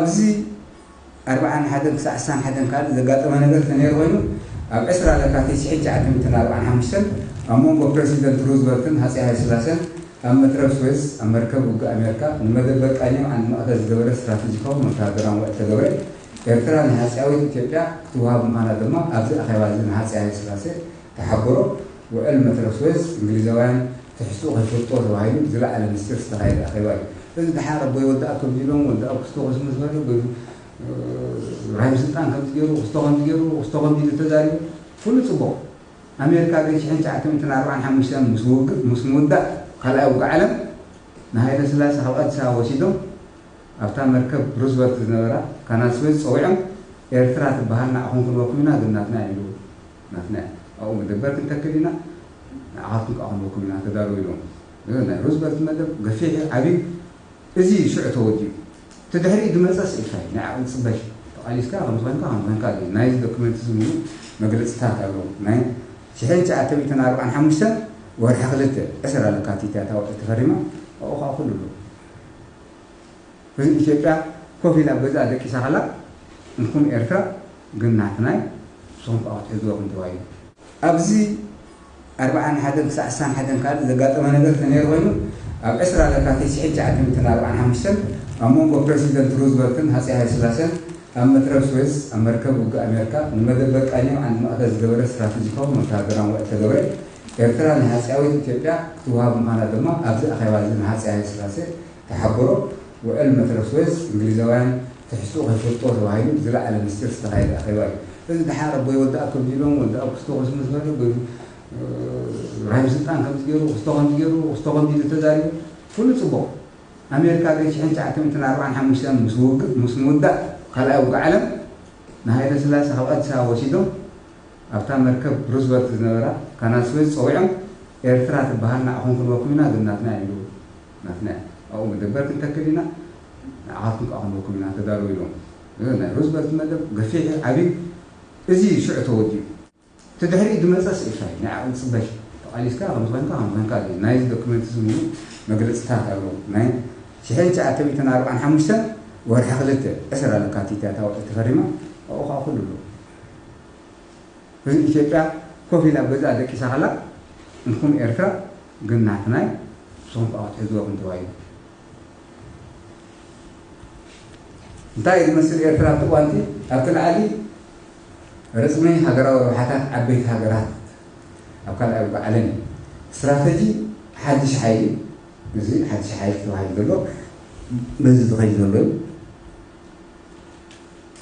ኣብዚ ኣርብዓን ሓደን ክሳዕ ስሳን ሓደን ካልእ ዘጋጠመ ነገር እንተነይሩ ኮይኑ፣ ኣብ ዕስራ ለካቲት ሽሕን ትሽዓተ ሚእትን ኣርባዓን ሓሙሽተን ኣብ መንጎ ፕረሲደንት ሩዝቨልትን ሃፀይ ሃይለስላሴን ኣብ መትረብ ስዌዝ ኣብ መርከብ ውግእ ኣሜሪካ ንመደበር ቃኘው ዓንዲ ማእከል ዝገበረ ስትራተጂካዊ ወታደራዊ ውዕል ተገብረ። ኤርትራ ንሃፀያዊት ኢትዮጵያ ክትወሃብ ምዃና ድማ ኣብዚ ኣኼባ እዚ ንሃፀይ ሃይለስላሴ ተሓበሮ። ውዕል መትረብ ስዌዝ እንግሊዛውያን ትሕዝትኡ ከይፈልጥዎ ተባሂሉ ዝለዓለ ምስጢር ዝተኻየደ ኣኼባ እዩ። እዚ ደሓር ኣቦይ ወዲ ኣከብ ኢሎም ወዲ ኣኩስቶ ክስምስ በሉ፣ ራሂም ስልጣን ከምዚ ገይሩ፣ ክስቶ ከምዚ ገይሩ፣ ክስቶ ከምዚ ኢሉ ተዛሪቡ፣ ኩሉ ጽቡቕ። ኣሜሪካ ግን ሽሕን ትሽዓተ ሚእትን ኣርባዓን ሓሙሽተን ምስ ውግእ፣ ምስ ምውዳእ ካልኣይ ውግእ ዓለም ንሃይለ ስላሴ ካብ ኣዲስ ኣበባ ወሲዶም ኣብታ መርከብ ሩዝቨልት ዝነበራ ካናል ስዌዝ ጸዊዖም፣ ኤርትራ ትበሃል ንዓኹም ክንበኩም ኢና ግን ናትና ኢሉ። ናትና ኣብኡ መደበር ክንተክል ኢና፣ ንዓኻትኩም ከዓ ክንበኩም ኢና ተዳለዉ ኢሎም። እዚ ናይ ሩዝቨልት መደብ ገፊሕ እዩ፣ ዓብዩ። እዚ ሽዑ ተወዲኡ። እቲ ድሕሪኡ ዝመፀስ ኢልካ እዩ፣ ናይ ዓቕሊ ፅበሽ ተቓሊስካ ከም ዝኾንካ ከም ዝኾንካ እዩ። ናይዚ ዶክመንት እዚ ሙሉእ መግለፅታት ኣለዎ። ናይ ሽሕን ትሽዓተ ሚእትን ኣርባዓን ሓሙሽተን ወርሒ ክልተ ዕስራ ለካቲት እያ እታ ውዕል ተፈሪማ፣ ኣብኡ ከዓ ኩሉ ኣሎ። እዚ ኢትዮጵያ ኮፍ ኢላ ኣብ ገዛኣ ደቂሳ ከላ፣ ንስኹም ኤርትራ ግን ናትና እዩ፣ ንስኹም ከዓ ክትሕዝዎ ኢኹም ተባሂሉ። ኣብዚ ኣርብዓን ሓደን ክሳዕ ስሳን ሓደን ካልእ ዘጋጠመ ነገር እንተነይሩ ኮይኑ፣ ኣብ ዕስራ ለካቲት ሽሕን ትሽዓተ ሚእትን ኣርባዓን ሓሙሽተን ኣብ መንጎ ፕረሲደንት ሩዝቨልትን ሃፀይ ሃይለስላሴን ኣብ መትረብ ስዌዝ ኣብ መርከብ ውግእ ኣሜሪካ ንመደበር ቃኘው ዓንዲ ማእከል ዝገበረ ስትራተጂካዊ ወታደራዊ ውዕል ተገብረ። ኤርትራ ንሃፀያዊት ኢትዮጵያ ክትወሃብ ምዃና ድማ ኣብዚ ኣኼባ እዚ ንሃፀይ ሃይለስላሴ ተሓበሮ። ውዕል መትረብ ስዌዝ እንግሊዛውያን ትሕዝትኡ ከይፈልጥዎ ተባሂሉ ዝለዓለ ምስጢር ዝተኻየደ ኣኼባ እዩ። እዚ ደሓር ኣቦይ ወዲ ኣከብ ኢሎም ወዲ ኣኩስቶ ክስምስ በሉ፣ ራሂም ስልጣን ከምዚ ገይሩ፣ ክስቶ ከምዚ ገይሩ፣ ክስቶ ከምዚ ኢሉ ተዛሪቡ፣ ኩሉ ጽቡቕ። ኣሜሪካ ግን ሽሕን ትሽዓተ ሚእትን ኣርባዓን ሓሙሽተን ምስ ውግእ፣ ምስ ምውዳእ ካልኣይ ውግእ ዓለም ንሃይለ ስላሴ ካብ ኣዲስ ኣበባ ወሲዶም ኣብታ መርከብ ሩዝቨልት ዝነበራ ካናል ስዌዝ ጸዊዖም፣ ኤርትራ ትበሃል ንዓኹም ክንበኩም ኢና ግን ናትና ኢሉ፣ ናትና ኣብኡ መደበር ክንተክል ኢና፣ ንዓኻትኩም ከዓ ክንበኩም ኢና ተዳለዉ ኢሎም። እዚ ናይ ሩዝቨልት መደብ ገፊሕ እዩ፣ ዓብዩ። እዚ ሽዑ ተወዲኡ። እቲ ድሕሪኡ ዝመፀስ ኢልካ እዩ፣ ናይ ዓቕሊ ፅበሽ ተቓሊስካ ከም ዝኾንካ ከም ዝኾንካ እዩ። ናይዚ ዶክመንት እዚ ሙሉእ መግለፅታት ኣለዎ። ናይ ሽሕን ትሽዓተ ሚእትን ኣርባዓን ሓሙሽተን ወርሒ ክልተ ዕስራ ለካቲት እያ እታ ውዕል ተፈሪማ፣ ኣብኡ ከዓ ኩሉ ኣሎ። እዚ ኢትዮጵያ ኮፍ ኢላ ኣብ ገዛኣ ደቂሳ ከላ፣ ንስኹም ኤርትራ ግን ናትና እዩ፣ ንስኹም ከዓ ክትሕዝዎ ኢኹም ተባሂሉ። እንታይ እዩ ዝመስል ኤርትራ ኣብቲ እዋንቲ? ኣብቲ ላዕሊ ረፅሚ ሃገራዊ ረብሓታት ዓበይቲ ሃገራት ኣብ ካልኣይ ውግእ ዓለም እዩ። ስትራተጂ ሓድሽ ሓይሊ፣ እዚ ሓድሽ ሓይሊ ተባሂሉ ዘሎ በዚ ዝኸይድ ዘሎ እዩ።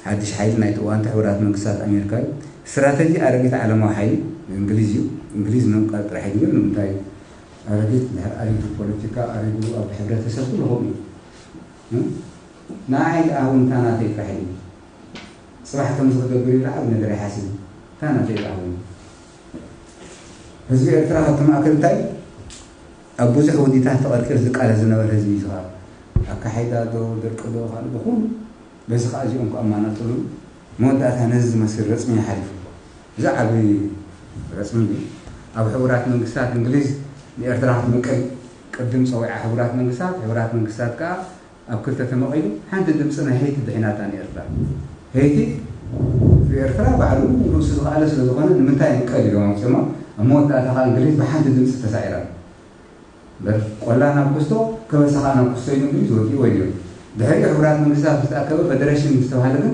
ሓድሽ ሓይሊ ናይቲ እዋንቲ ሕቡራት መንግስታት ኣሜሪካ እዩ። ስትራተጂ ኣረጊት ዓለማዊ ሓይሊ እንግሊዝ እዩ። እንግሊዝ ምምቃል ጥራሕ እዩ ዝብል ንምንታይ እዩ? ኣረጊት ድሕሪ ኣሪጉ ፖለቲካ ኣሪጉ ኣብ ሕብረተሰብ ኩሉ ከምኡ እዩ። እም? ንዓይ ዝኣውን እታ ናተይ ጥራሕ እዩ። ጽባሕ ከምዚ ክገብር ኢሉ ዓቢ ነገር ኣይሓስብን። እታ ናተይ ዝኣውን። ህዝቢ ኤርትራ ካብቲ ማእከል እንታይ ኣብ ብዙሕ ውዲታት ተቐርቂር ዝቃለስ ዝነበረ ህዝቢ እዩ። ዝኸ ኣካሒዳ ዶ፣ ድርቂ ዶ፣ ካልእ ዶ፣ ኩሉ በዚ ኸኣ እዚኦም ክኣማነጥሉ መወዳእታ ነዚ ዝመስል ረጽሚ ሓሊፉ። እዚ ዓቢ ረጽሚ እዩ። ኣብ ሕቡራት መንግስታት እንግሊዝ ንኤርትራ ክትምቅል ቅድም ጸዊዓ ሕቡራት መንግስታት፣ ሕቡራት መንግስታት ከኣ ኣብ ክልተ ተመቒሉ ሓንቲ ድምጺ ናይ ሄይቲ ድሒናታ ንኤርትራ። ሄይቲ ብኤርትራ ባዕሉ ርእሱ ዝኸኣለ ስለ ዝኾነ ንምንታይ ይምቀል ኢሎም ኣምጺኦሞ። ኣብ መወዳእታ ከኣ እንግሊዝ ብሓንቲ ድምጺ ተሳዒራ። እምበር ቆላ ናብ ኩስቶ፣ ከበሳ ከኣ ናብ ኩስቶ ኢሉ እንግሊዝ ወዲእዎ እዩ ነይሩ። ድሕሪኡ ሕቡራት መንግስታት ምስ ተኣከበ፣ ፈደረሽን ምስ ተባህለ ግን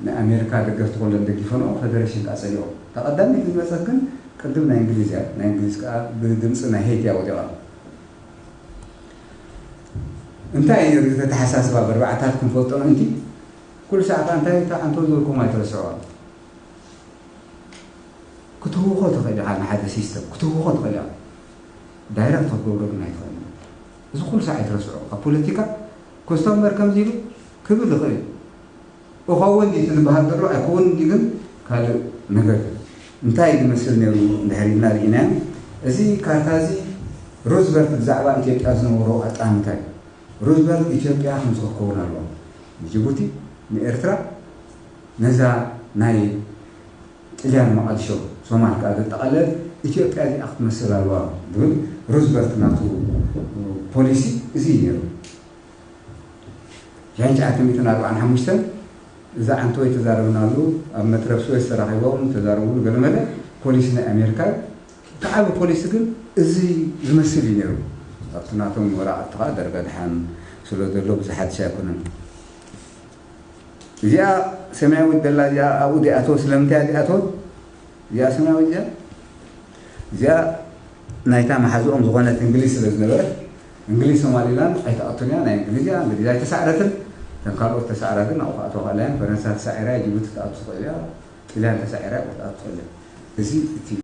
ንኣሜሪካ ደገፍቲ ኩለን ደጊፈንኦ፣ ፈደረሽን ከኣ ጸሊኦም። እታ ቀዳመይቲ ዝመጸት ግን ቅድም ናይ እንግሊዝ እያ። ናይ እንግሊዝ ከኣ ብድምጺ ናይ ሄይቲ እያ ወዲቓ። እንታይ እዩ ነይሩ እቲ ኣተሓሳስባ? ብኣርባዕታት ክንፈልጦ ምእንቲ ኩሉ ሰዓት እንታይ እታ ኣንቶ ዝበልኩም ኣይትረስዕዋ። ክትህውኾ ትኽእል ኢኻ፣ ንሓደ ሲስተም ክትህውኾ ትኽእል ኢኻ። ዳይረክት ክትገብሮ ግን ኣይትኽእልን። እዚ ኩሉ ሰዓት ኣይትረስዖ። ኣብ ፖለቲካ ኮስቶ እምበር ከምዚ ኢሉ ክብል ይኽእል እዩ። እኸውን ድዩ እቲ ዝበሃል ዘሎ ኣይከውንን ድዩ ግን ካልእ ነገር እዩ። እንታይ ዝመስል ነይሩ እንድሕር ኢልና ርኢናዮ፣ እዚ ካርታ እዚ ሩዝቨልት ብዛዕባ ኢትዮጵያ ዝነበሮ ኣጠማምታ እዩ። ሩዝቨልት ኢትዮጵያ ከምዚ ክትከውን ኣለዋ፣ ንጅቡቲ፣ ንኤርትራ፣ ነዛ ናይ ጥልያን መቓድሾ ሶማል ከኣ ዘጠቓለለት ኢትዮጵያ እዚኣ ክትመስል ኣለዋ ዝብል ሩዝቨልት ናቱ ፖሊሲ እዚ እዩ ነይሩ። ያን ትሽዓተ ሚእትን ኣርባዓን ሓሙሽተን እዛ ዓንተወይ ተዛረብናሉ፣ ኣብ መትረብ ስዌስ ተራኺቦም ተዛረብሉ ገለመለ። ፖሊሲ ናይ ኣሜሪካ፣ እቲ ዓቢ ፖሊሲ ግን እዚ ዝመስል እዩ ነይሩ። ኣብቲ ናቶም ወረቓቕቲ ከዓ ደርጋ ድሓን ስለ ዘሎ ብዙሕ ሓድሽ ኣይኮነን። እዚኣ ሰማያዊት ደላ እዚኣ ኣብኡ ዲኣቶ ስለምንታይ እያ ዲኣቶ? እዚኣ ሰማያዊት እዚኣ እዚኣ ናይታ መሓዝኦም ዝኾነት እንግሊዝ ስለ ዝነበረት፣ እንግሊዝ ሶማሊላንድ ኣይትኣቱን እያ። ናይ እንግሊዝ እያ፣ እንግሊዝ ኣይተሳዕረትን። እተን ካልኦት ተሳዕራ ግን ኣብኡ ክኣትዋ ክእላ እየን። ፈረንሳ ተሳዒራ እያ፣ ጅቡቲ ትኣቱ ትኽእል እያ። ጥልያን ተሳዒራ ክትኣቱ ትኽእል እያ። እዚ እቲ